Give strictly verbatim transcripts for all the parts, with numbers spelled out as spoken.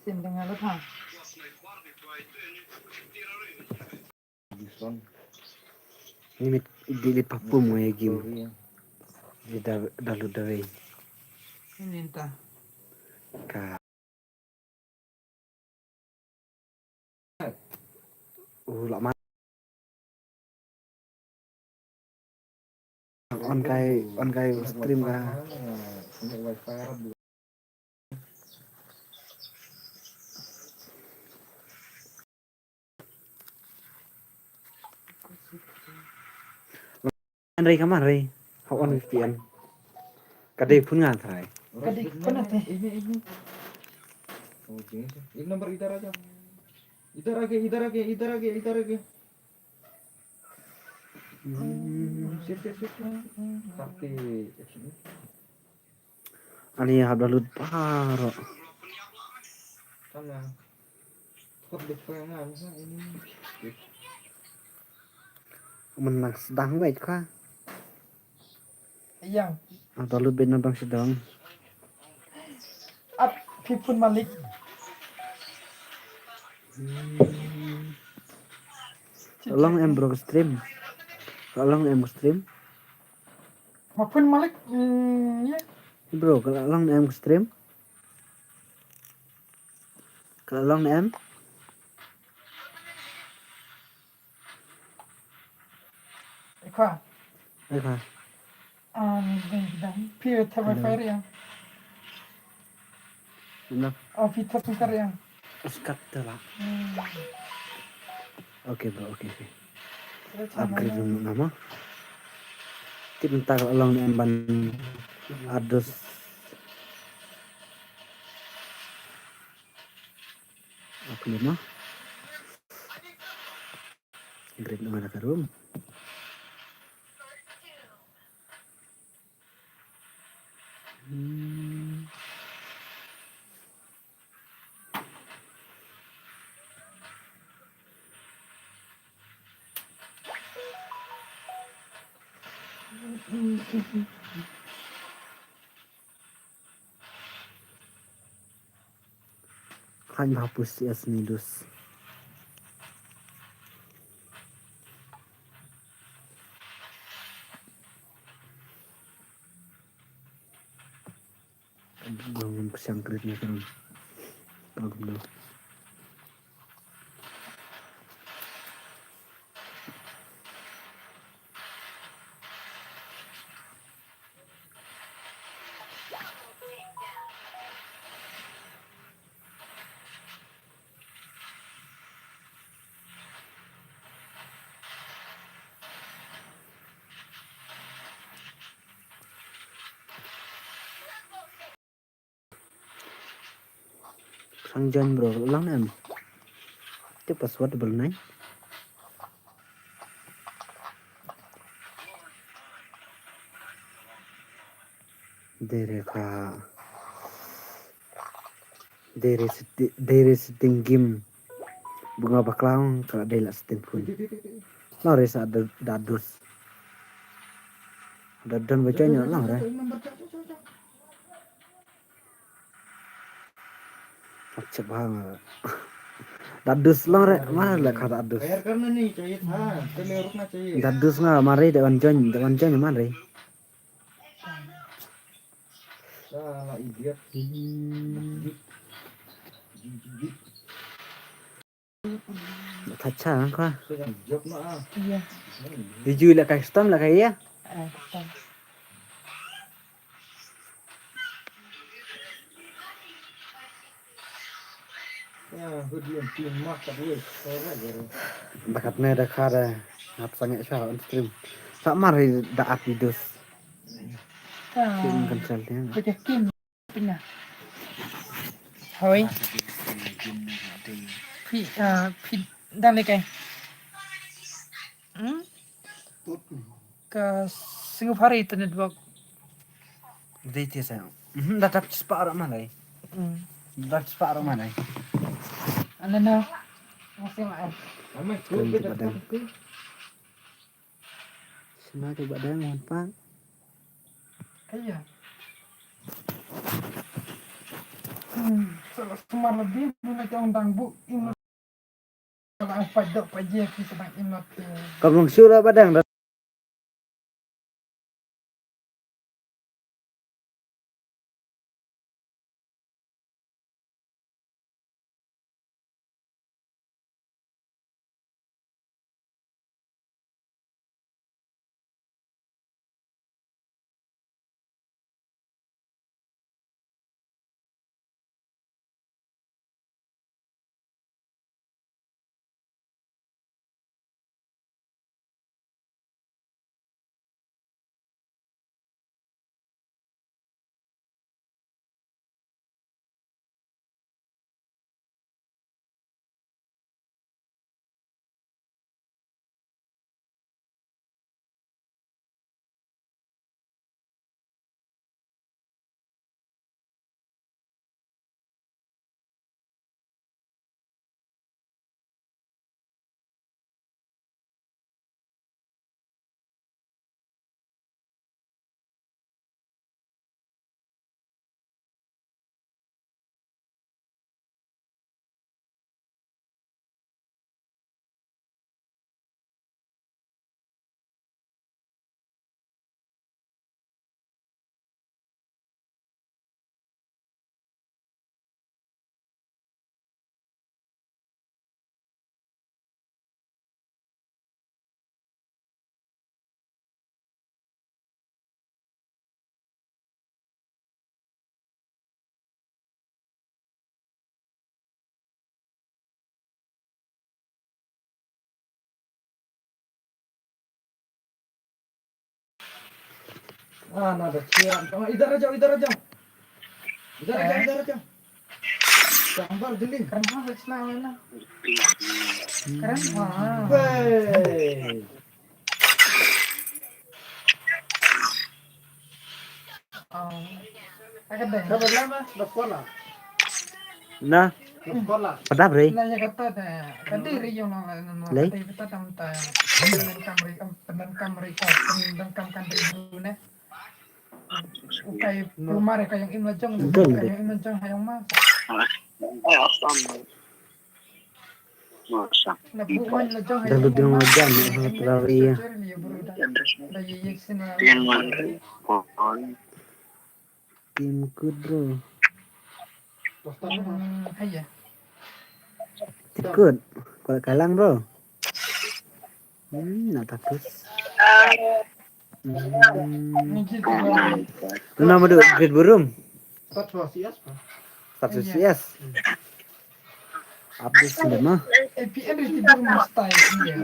Sending alat ha. Ni mit delete papum mo ye game. Di da da lu da wei. Ini entah. Ka. U la man. On kai on kai stream ka. An rei ka man rei. Hau on V P N. Ka dei phun ngan trai. Ka dei phun ate. Ini ini. Oh, jenis. Ini nomor idar aja. Idar aja, idar aja, idar aja, idar aja. Hmm. Sip sip sip. Sakti. Ani hap da lut paro. Sana. Kot dek pengan ini. Menang sedang baik kah? Yang. Hap da lut ben nang sedang. Ap pipun malik. Long em bro stream. Long em stream. Ma pun malik, mm, ya. Bro, ka long em stream. Ka long em. Ekwa. Ekwa. Um, dang dang. Pure terra fire ya. Enough. Oh, phi thap kar ya. Skat tela. Hmm. Okay bro, okay, okay. Upgrade dulu nama. Tip ntar long em ban adus. Aku lima. Upgrade nama ka room. Hmm. Khlaiñ ba hapus S ni dus. Ngam psiang krit na krum. Ngam kumno. Sang join bro, lang em. Te password bel nai. Dere ka. Dere seti-, dere setting game. Bunga baklang ka dei la setting phone. Lang re sa da, da dus. Da don ba join lang re. Check ba nga. Da dus lang re, ma la ka da dus. Da dus nga ma re da wan join, da wan join ma re. Salah idiot. Hmm. Thacha ka. Job na ah. Iya. Iju la custom la ka iya. Eh, custom. Bakat ne da ka da hap sangeh sha on stream. Sa mar hi da at videos. Kim kan sel dia. Hoi. Phi, ah, phi dang le kai. Hmm? Ka singu phari internet bok. Dei te sa. Mhm, da tap spa ra ma lai. Hmm. Da tap spa ra ma lai. Ana na. Masih ma. Krim tu badang. Sima tu badang wan pa. Iya. Hmm. Sumar lebih, nuna jong dang bu, im la pa dok pa je, ki sedang im la te. Kam long shu la badang da. Ah, na da cheer. Oh, idhar aa jao, idhar aa jao. Idhar aa jao, idhar aa jao. Chambar jeli. Karam ha bachna wala. Karam ha. Hey. Oh. Ka ba lama, ba kola. Na. Ba kola. Padap re. Na ya kata da. Kati ri yo na na. Lei. Kati kata tam ta. Penan kam ri, em, penan kam ri ko, penan kam kan ri ne. Ukai lumar ka yang im la jong. Betul, ka betul. Yang im la jong ha yang ma. Dah lu tengok jam, eh, terlalu iya. Tim Kut, bro. Tim Kut. Kau Kailang, bro. Hmm, nak takut. Hmm. Lu nama duk grade burum? Satu C S, Pak. Satu C S. Update sendiri mah. A P N di tidur mesti ya.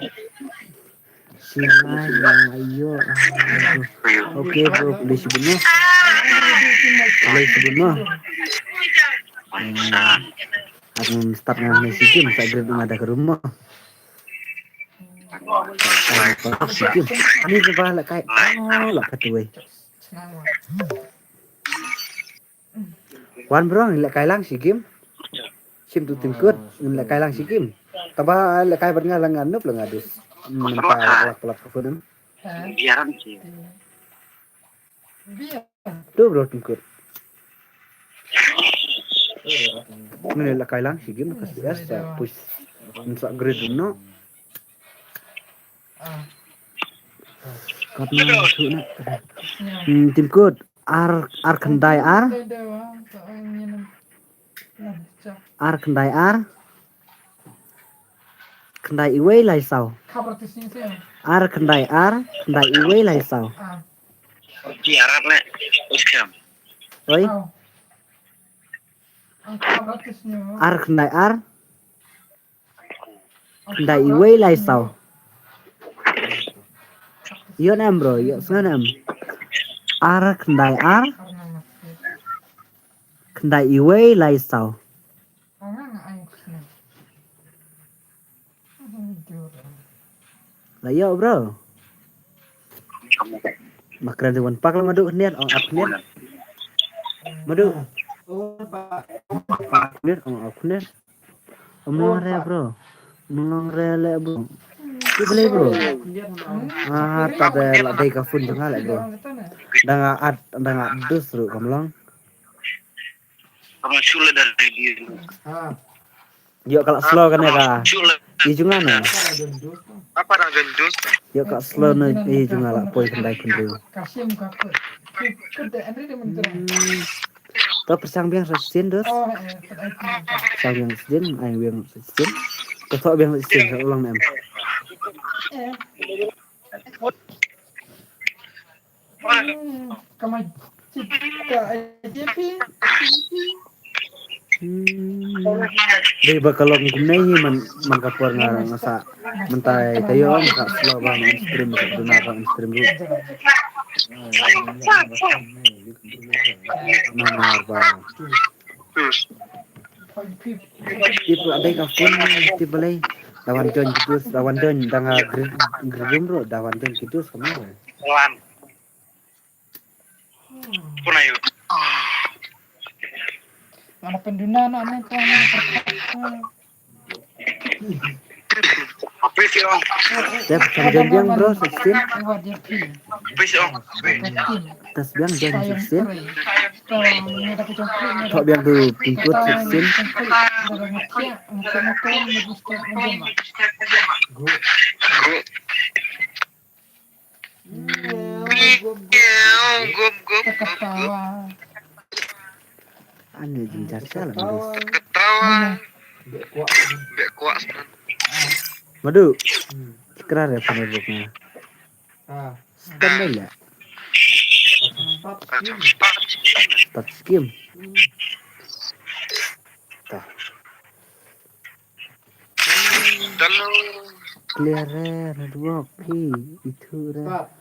Sila ya, ayo. Oke, bro, please benar. Please benar. Hmm. Aku start dengan Messi game, tak grade ada ke rumah. Ini coba lah kai. Oh, lah kata weh. Wan bro, ngi leh kai lang shi game. Shim tu Tim Kut, ngi leh kai lang shi game. Taba leh kai bad nga la nga nup la nga dus. Mynta lak lak ka phone. Biaran shi. Tu bro Tim Kut. Ngi leh kai lang shi game ka C S sa push. Ngi sa grade no. Kat na tu na. Hmm, Tim Kut. Ar, ar khyndai ar. Ar khyndai ar. Khyndai iwei lai saw. Ar khyndai ar, khyndai iwei lai saw. Oi. Ar khyndai ar. Khyndai iwei lai saw. Ïoh ne em bro, ïoh sngew ne em. Ar khyndai ar. Khyndai iwei lai saw. La ïoh bro. Ma kren te wan pak la madu khyndiat, ong ap khyndiat. Madu. Khyndiat, ong ap khyndiat. Ym long re bro. Ym long re le bro. Ki bele bro. Ah, ta de la dei ka phone jong nga le bro. Da nga at, da nga dus ruh kam long. Ïoh ka la slow kane ka. I jong nga ne. Ïoh ka la slow ne i jong nga la poi khyndai khynriew. Hmm. To pyrshang biang sa shisien, dos. Pyrshang biang sa shisien, ai biang sa shisien. To thoh biang sa shisien, sa u long ne em. Hmm. Dei ba ka long kumne hi man, man ka por nga, nga sa mynta ka ïoh nga sa slow ba on stream, sa duna ba on stream ruh. Namar ba. Tip la dei ka phone, tip balei. Da wan join ki dos, da wan join, da nga gri-, gri room ruh, da wan join ki dos kumne. Wan. Puna yu. Mana penduna nak naik kau mana pertama. Please, yo. Dep, kam jon biang, bro, sixteen. Please, yo. Tas biang, jon sixteen. Thok biang tu pin code sixteen. Gup, gup, gup, gup. Ani jin jar jar lah, Madu. Ketawa. Bek kuat. Bek kuat, Stan. Madu. Hmm. Kra re phone book nga. Ah. Stan dai la. Start skim. Start skim. Hmm. Tah. Hello. Clear re, network hi, itu re. Start.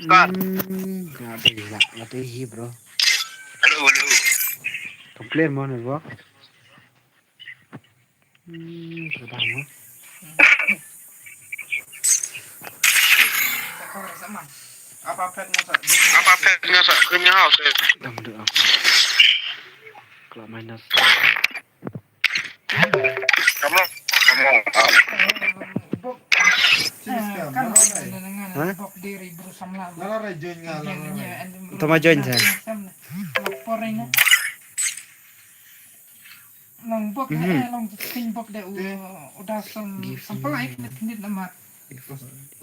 Start. Hmm, nga dei, nga, nga dei hi, bro. Hello, hello. Ka clear mo network? Hmm, ka dang mo. Apa pet nga sa, apa pet nga sa, krim nya house, eh. Dang dei apa. Kalau minus. Come on, come on. Ha? Tama join sa. Long bok ne, long tin bok de u, u da sam, sam palai ne tin dit namat.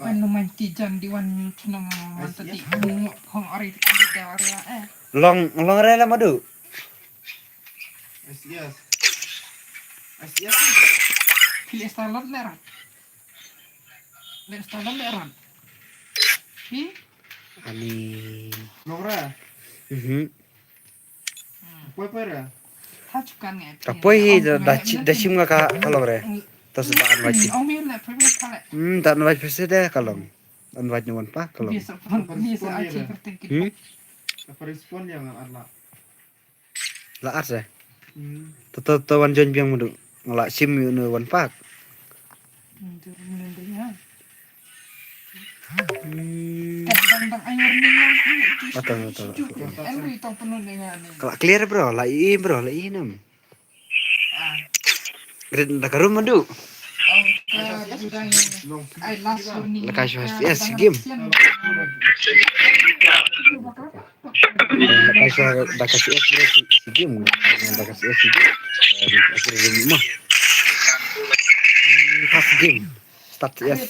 Wan no man ti jan di wan chnong man tadi ngok hong ari tin dit da ari eh. Long, long re la Madu. S E S. S E S. Phi le stalon le ran. Le stalon le ran. Phi? Ani. Long re. Mhm. Poi, poi re. Ka poi hi da, da shim nga ka, ka long re. Ta sa da invite. Hmm, da invite phi sa de ka long. Invite ni wan pa ka long. Hmm? Ka respond ïa nga ar la. La ar sa. Hmm. Ta, ta, ta wan join biang Madu. Nga la shim ïa u wan pa. Hmm. Atang, atang. Ka la clear bro, la i bro, la i nam. Grid da ka room Madu. La ka shwa S E S game. Daka C S bro, si game. Daka C S si game. Aku dah rumah. First game. Start C S.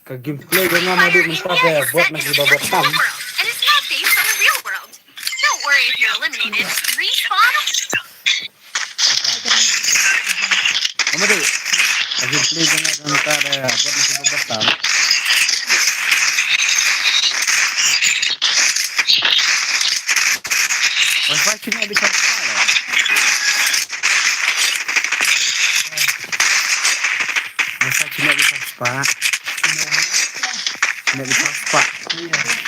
Ka gameplay ka nga Madu mynta ka bot na ki ba bot tam. And it's not based on the real world. Don't worry if you're eliminated. Respawn. Madu, ka gameplay ka nga mynta ka bot na ki ba bot tam. Wifi connect bisa. Wifi connect bisa. Pak. Net di hotspot.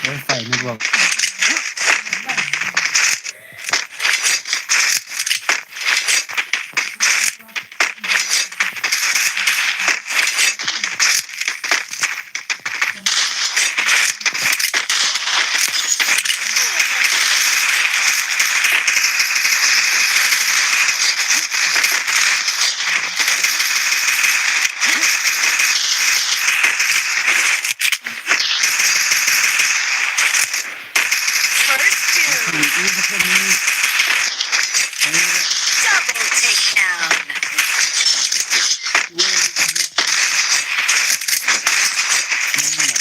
Wifi network. Double takedown.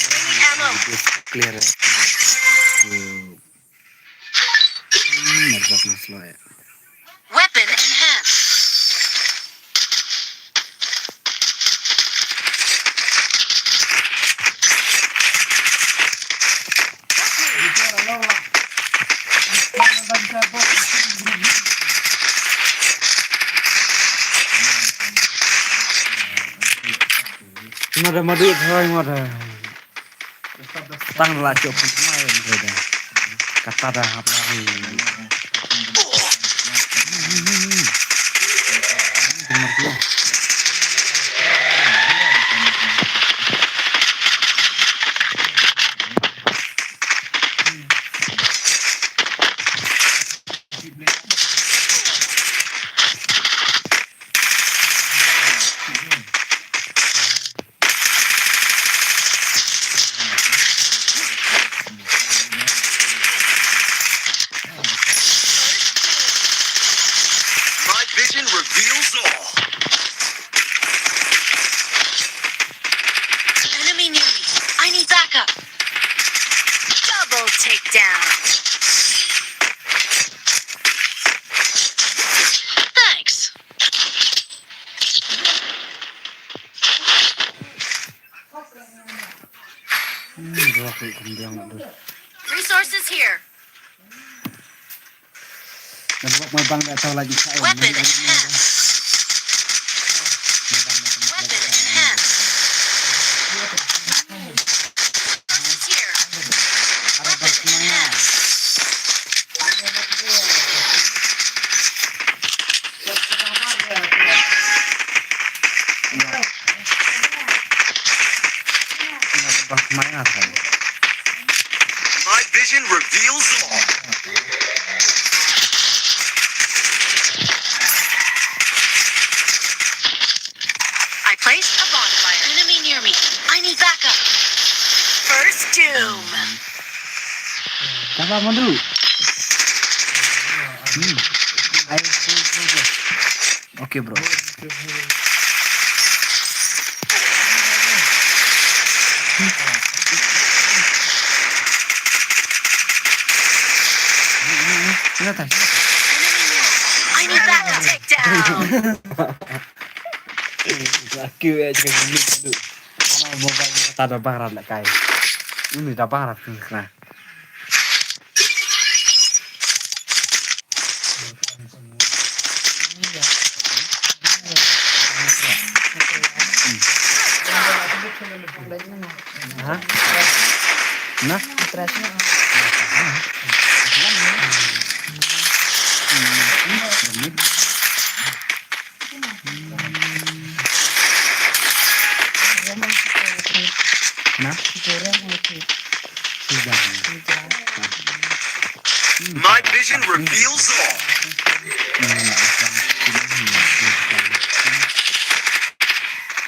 Bring ammo. Clear. Hmm, marbok na slow ya. Weapon enhanced. Mada madu thoi mada. Tang la chop mai mada. Kata da hap la. My vision reveals all. Enemy near me. I need backup. Double takedown. Thanks. Hmm, dua kali kemudian nak tu. Resources here. Nampak mai bang dah tahu lagi saya. Weapon enhanced. Weapon enhanced. Resources here. Weapon enhanced. My vision reveals all. I placed a bonfire. Enemy near me. I need backup. First doom. Tama mo dulu. Hmm. Ayo, ayo, ayo. Okay, bro. Sino tayo? I need that to take down. Laki ya, cakap gini dulu. Ano, mobile mo kata da barat la kai. Ini da barat ni kena. Ha? Na? Na? My vision reveals all.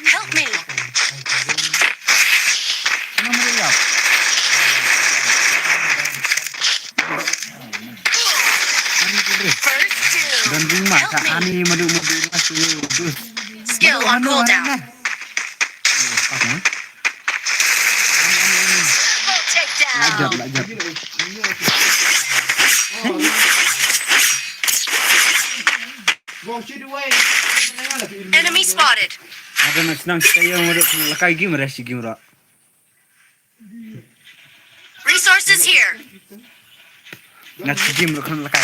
Help me. First doom. Dan bung ma ka ani madu madu na tu. Skill on cooldown. Double takedown. Lajat, lajat. Enemy spotted. Ada nak senang saya madu lakai game dah si game dah. Resources here. Ngat si game ruh kan lakai.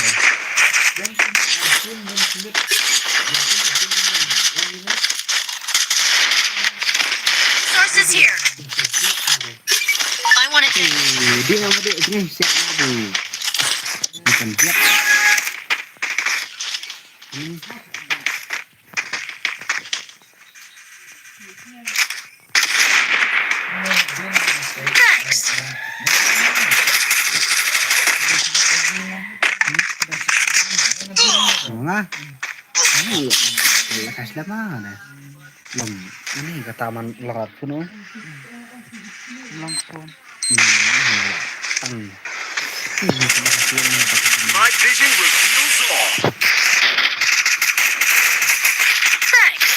Resources here. I want it. Eh, dia yang ada ni siap ni. Bukan dia. Hmm. Thanks. Nga. Ni, lakas lama na. Lom, ini kata man larat pun, oh. Long phone. Hmm, tang. My vision reveals all. Thanks.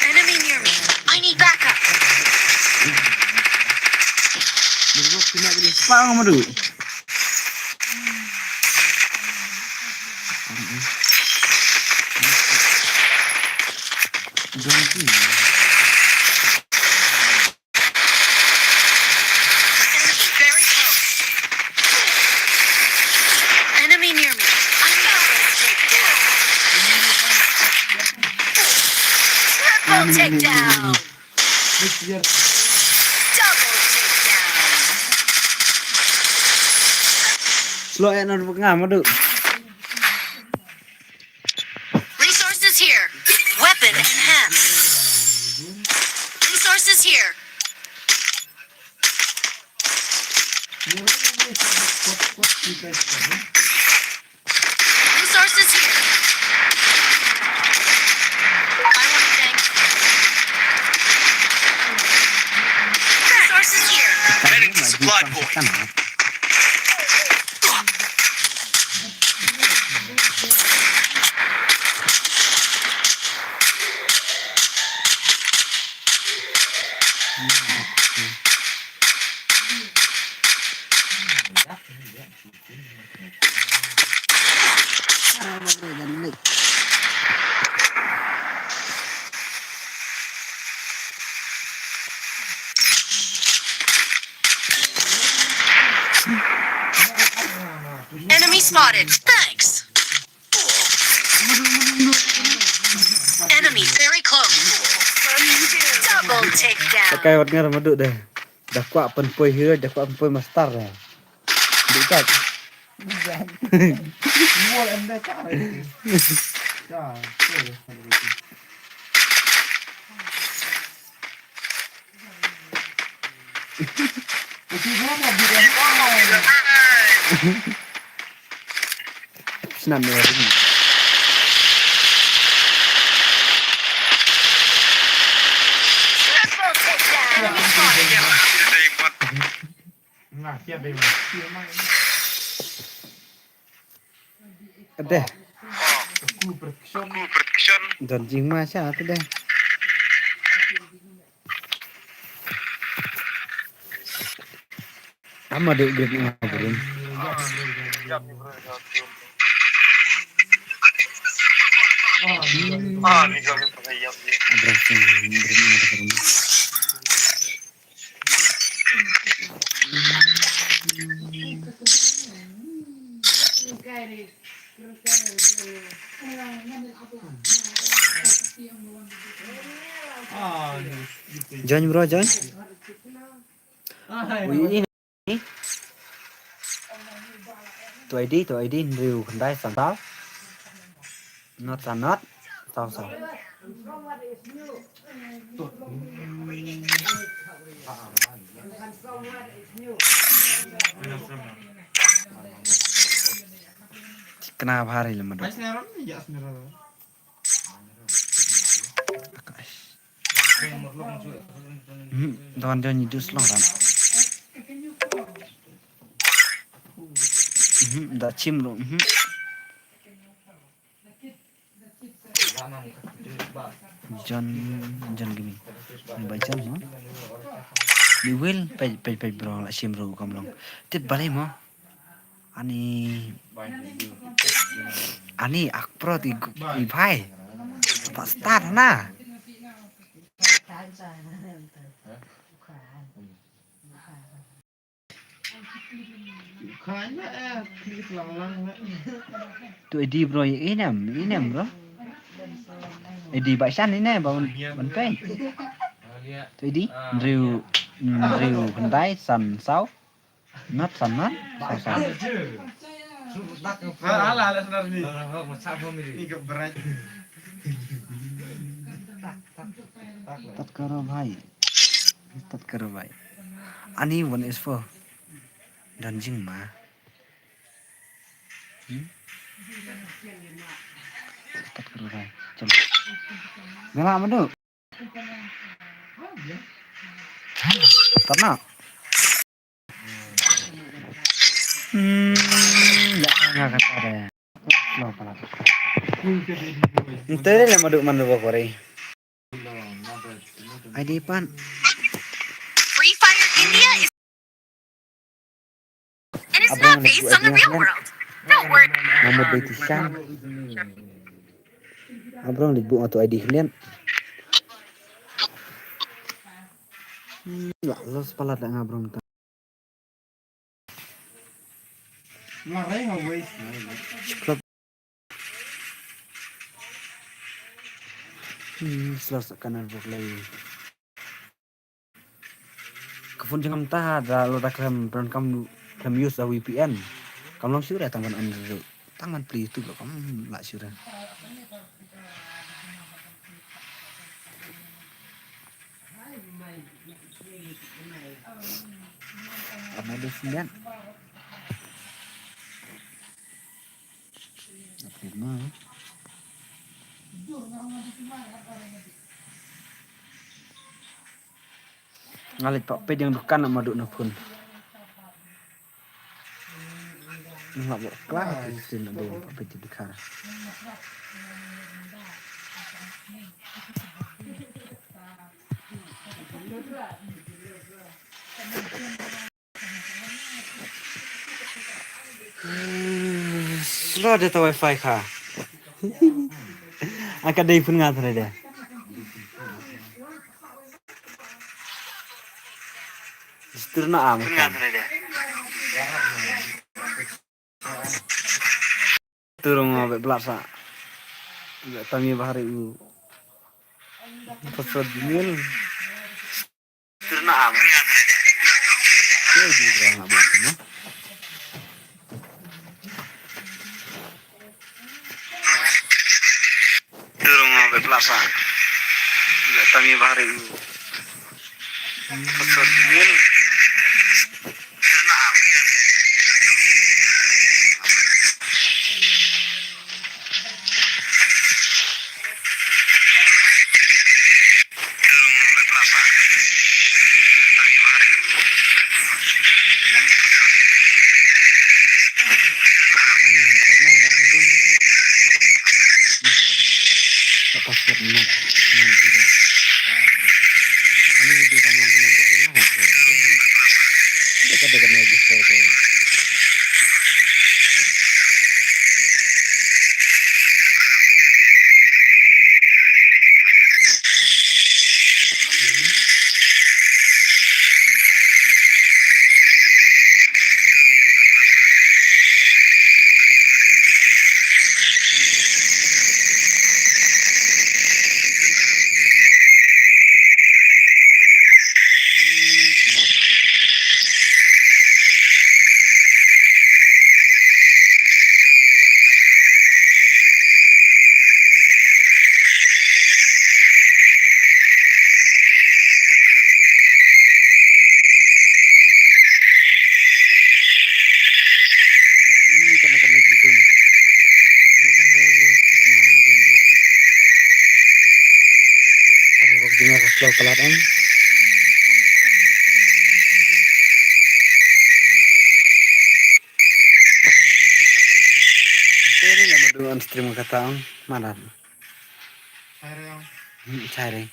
Enemy near me. I need backup. Pang madu. Enemy very close. Enemy near me. I'm about to take down. Triple takedown. Double takedown. Slow and on nga madu. Resources here. Weapon enhanced. Resources here. Resources here. I want to thank you. Resources here. Heading to supply point. Enemy spotted. Thanks. Enemy very close. Double takedown. Pakai wat ngar madu deh. Dah kuat pun poi hero, dah kuat pun poi master deh. Dik tak. Wall em dah tak. Dah. Snap ni lagi. Deh. Don jingma sha te deh. Ama duk group nga brum. Abraham brum nga brum. Join bro, join. Ui, ini. Tu I D, tu I D, hynriew khyndai san saw. Not san not, saw saw. Kena bha ri lem madu. Hmm, don jon nyi dus long ran. Hmm, da chim lo. Hmm. Jon, jon gimi. Ba jon mo. Ni wil, pej, pej, pej bro, la chim ro kam long. Tip bale mo. Ani, ani ak pro ti gu-, ti bhai. Tak start na. Tu I D bro, inem, inem bro. I D ba shan ine ba ban pay. Tu I D, hynriew, hynriew khyndai san saw. Not san not, saw saw. Tat karo bhai. Tat karo bhai. Ani one is four. Don jingma. Hmm? Tat karo bhai. Chalo. Mela madu. Tat na. Nte le madu man ba kore. Ai di pan. Free Fire India is and it's Abrang not based on the real world. Don't worry. Nama dei tishan. Abrang le bu atu ai di khlian. Hmm, la los pala da ngabrang ta. Club. Hmm, slas kanar bok lai. Ka phone jingam ta da lo da klem pran kam klem use a V P N. Kam long sure tang ban on ru. Tang ban play YouTube lo kam la sure. Ama de sendirian. Apa mau? Ngalit pak pejang dukan nak maduk na pun. Ngap bok klah tu sin ada pak pejang dukan. Slow data wifi ka. Aka dei pun ngat re de. Stur na am kan. Turung be blasa. Be tami bahari u. Pasal dingin. Turna am. Yo di berang abu tu no. Turung be blasa. Be tami bahari u. Pasal dingin. Teri lama dulu on stream kata on, mana? Cari. Hmm, cari.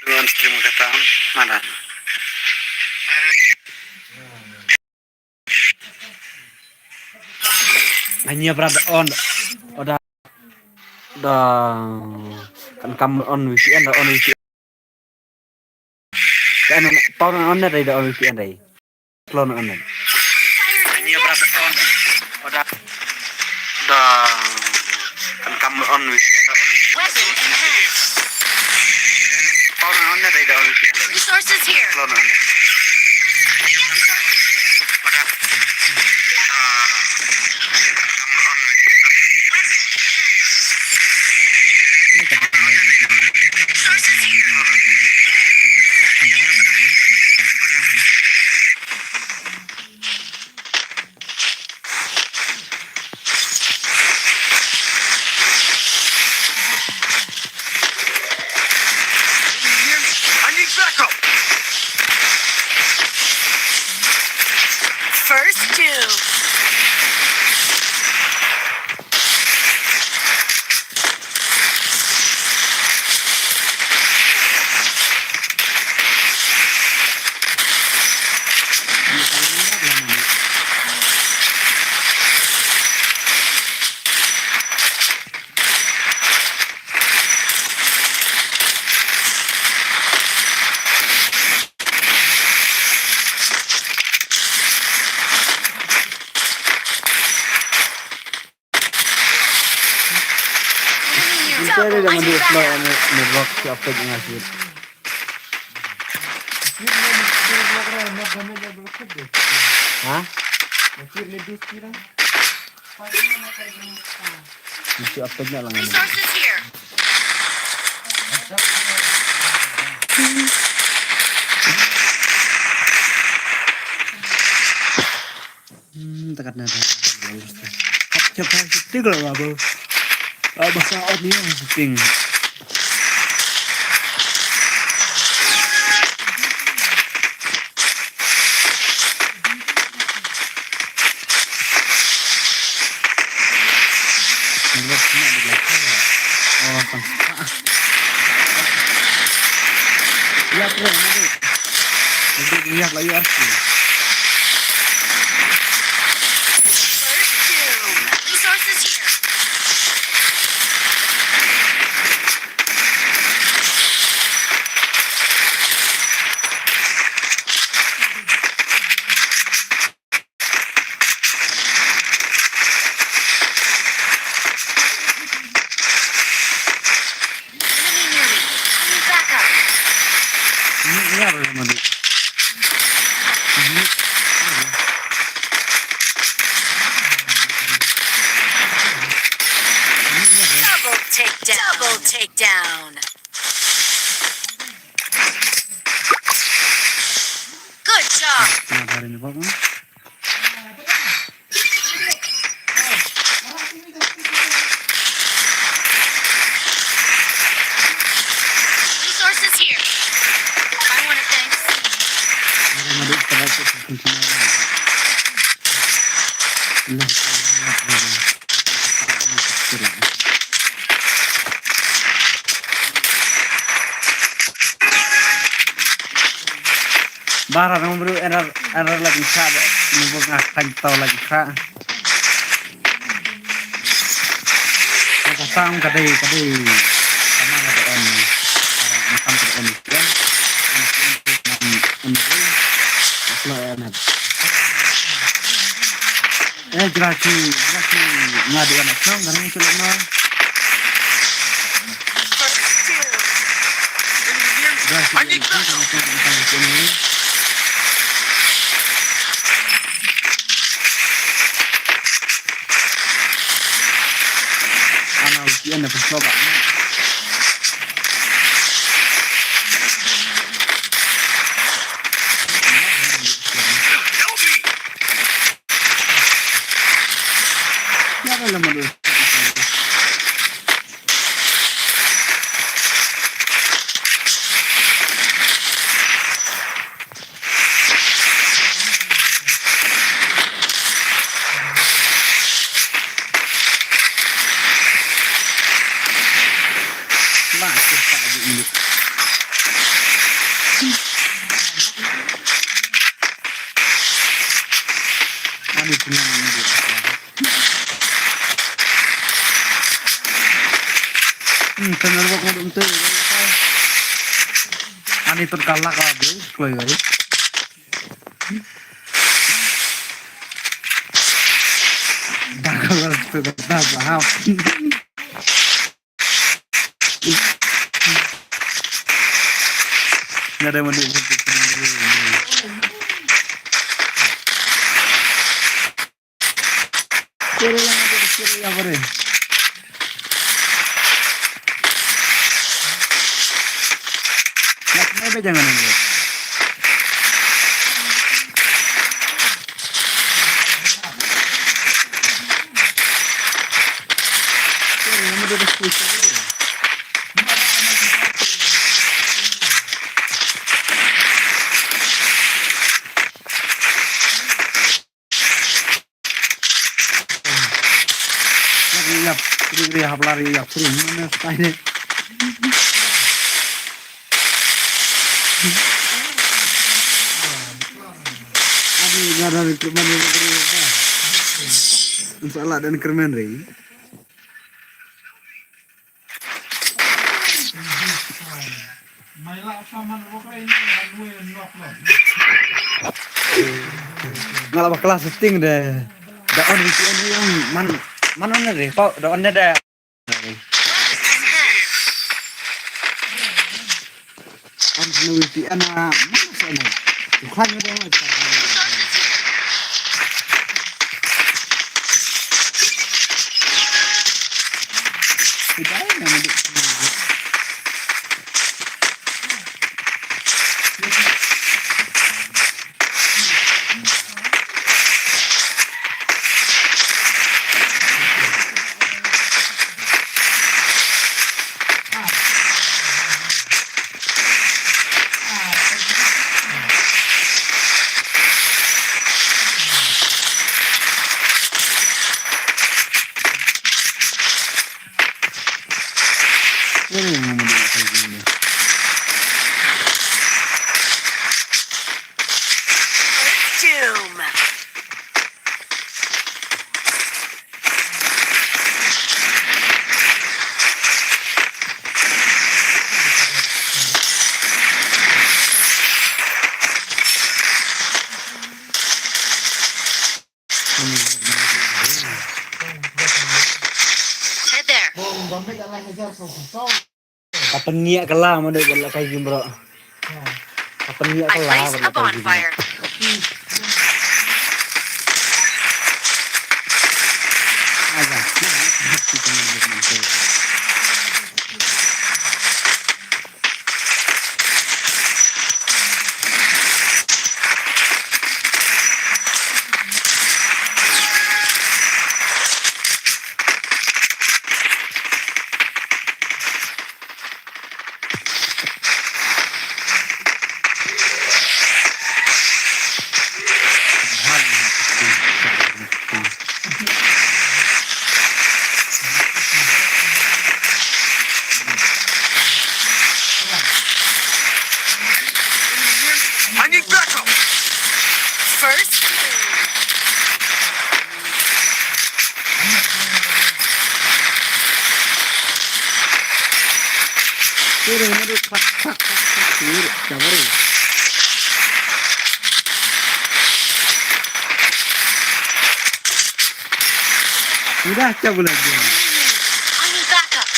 Dengan stream kata mana? Hanya berat on. Oda. Da. Kan kam on V P N da on V P N. Kan pau on da da on V P N da. Klon on. Nia bra on. Oda. Da. Kan kam on wi. Weapon in hand. Pau on na dai da on. Resources here. Klon on. Oda. Da. Kan kam on wi. Resources here. Ada jangan di-explore network si Optik nga sih. Ha? Mesti Optik na lang. Resources here. Hmm, takat na. Hap chap hap chap tigal rabo. Ba sa ot ni ang ting. Oh, tang. Ya, bro, madu. Madu, ya, la, ya, sih. First doom. Resources here. Enemy near me. I need backup. Ini, ini apa yang mati? Ini. Double takedown. Double takedown. Good job. Nah, hari ini, Pak, hmm? Resources here. I want to thank. Bara nang bru erar erar lagi sa de. Nang bru ngah kain tau lagi sa. Ka sam ka dei, ka dei. Ka man ka dei en. Ka man ka dei en. Eh, jraki, jraki. Nga dei anak song, kan ni sulit no. Jraki, jraki, jraki, jraki. Ana ujian na pynslok ah. Ya, dalam ada. Hmm, kena ruwak ngaduk tu. Ani tu kalah kau habis, keluar lagi. Dah kau tu kata bahap. Nggak ada yang mau. Kiri lang ako, kiri lang ako rin. Yak, may ba dyan nga nang yun? Kiri lang ako rin. Ri ri hap lar ri ri hap ri mana style. Ani nada recruitment ri ri. Insya Allah dan kermen ri. Nga la bakla setting de. Da on V P N ri man man on de. Pau da on de. Ano V P N na, mana sana? Bukan ada yang macam. Tidak ada yang. Doom. Hey there. Ka pynïa ka la ma dei ba la kai gim bro. Ka pynïa ka la ba la kai gim. I need backup. First. Udah, cabut lagi. I need backup.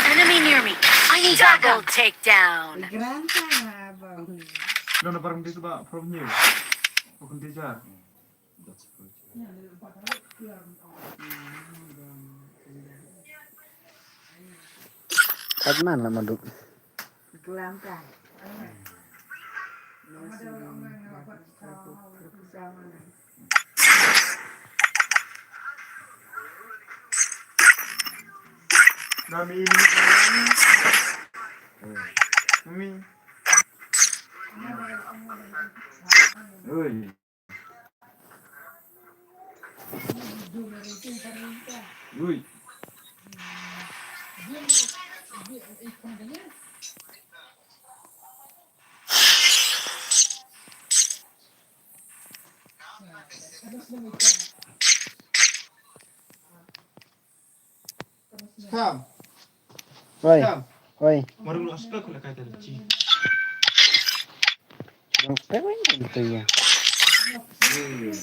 Enemy near me. I need backup. Double takedown. Granta na ba. No, no, parang dito ba from here. Bukan dito. Kat man la maduk. Kelam kan. Nami ini. Nami. Oi. Ui. Kam. Oi. Kam. Oi. Marung lu aspek kena kaitan ci. Yang pengen gitu ya. Hmm.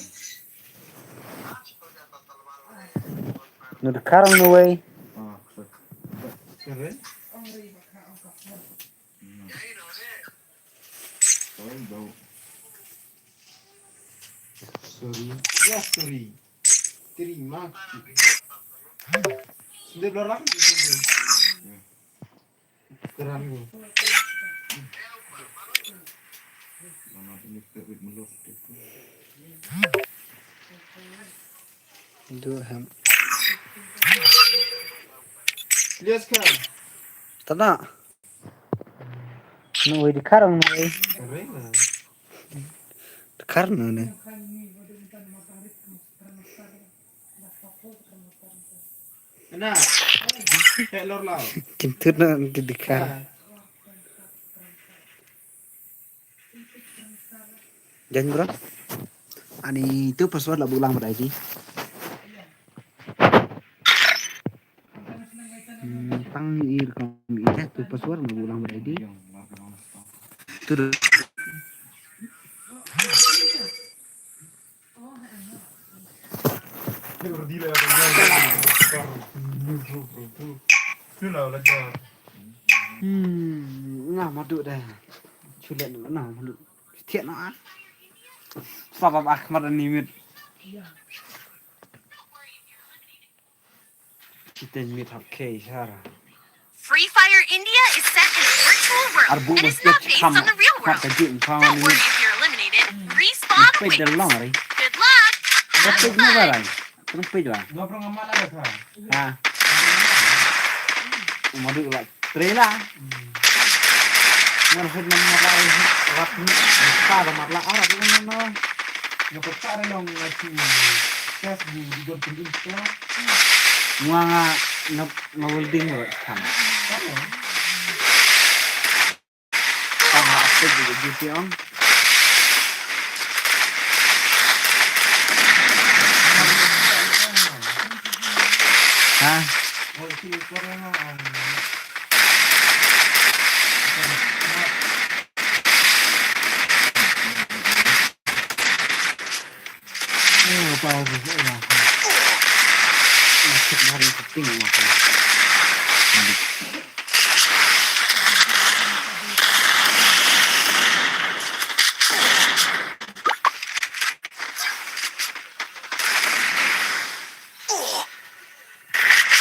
Nur karang nu wei. Ah, sorry. Sorry. Hmm. Sorry, bro. Sorry. Ya, sorry. Terima kasih. Dia belum lama di sini. Ya. Terang ni. Mana ini perut meluk tu. Dua ham. Lihat sekarang. Tana. Nuwi di karang nuwi. Kering lah. Di karang nuwi. Kena. Kayak lor lah. Kintut na di, di karang. Ah. Jan bro. Ani tu password la bulang pada I D. Hmm, tang ni ir kam ir. Password ma bulang ba ready. Tu dah. Hmm, nga madu dah. Chulet na madu. Tiak na. Sabab akhmat animit. Kita mit hak ke sara. Free Fire India is set in a virtual world and is not based on the real world. Don't worry if you're eliminated. Respawn awaits. Good luck. Have fun. Terus page lah. Nga pernah ngamal ada kah? Ha. Umadu lah. Trela. Nga rasa nama lah. Rat ni. Pada matlah arah tu nama. Nga pernah ada yang ngaji. Kas di di gon pending tu. Nga nga nga welding lah kan. Tama, active di duty on. Ha?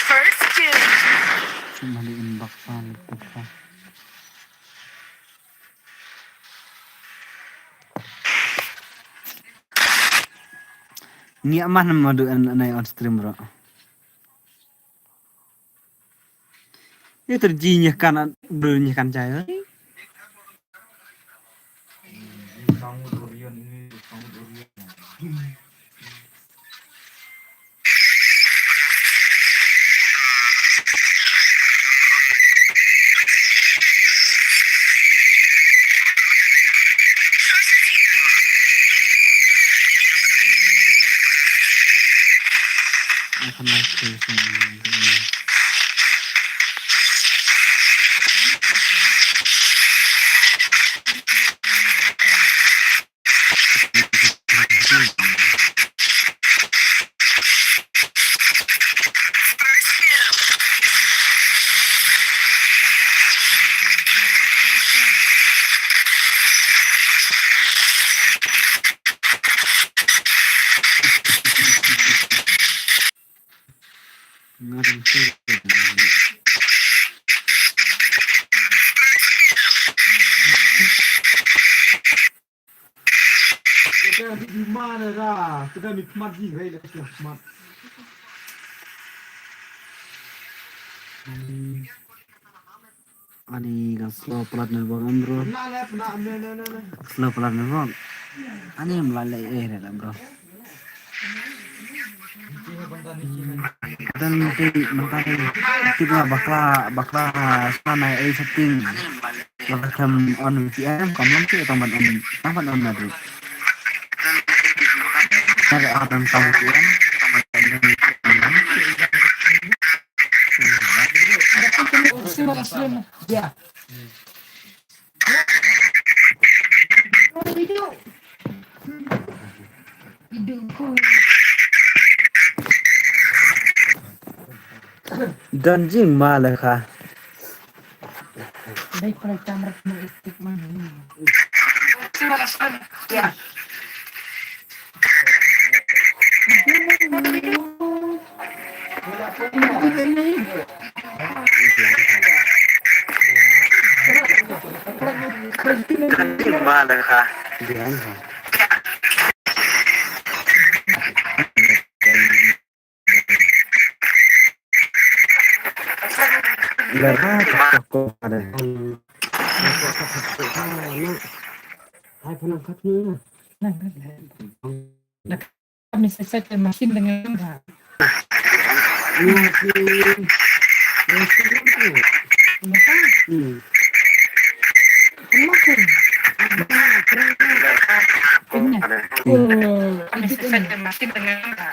First kill. Cuma di inbox kan, gitu. Ngiak mah nama du an anai on stream, bro. Ni terji nyeh kan, bro, nyeh kan cai. Kita di mana dah? Kita nikmat ji, rela nikmat. Ani ka slow palat network em, bro. Slow palat network. Ani em la leh eh, bro. Dan ti mentang ti ba bakla bakla sana ai setting. Bakla tham on V P N, kam lam ti tang ban on, tang ban on na dri. Ada ah tang tang V P N. Ya. Don jingma leh ka. Kami sa set machine dengan ba. Kami sa set machine dengan ba.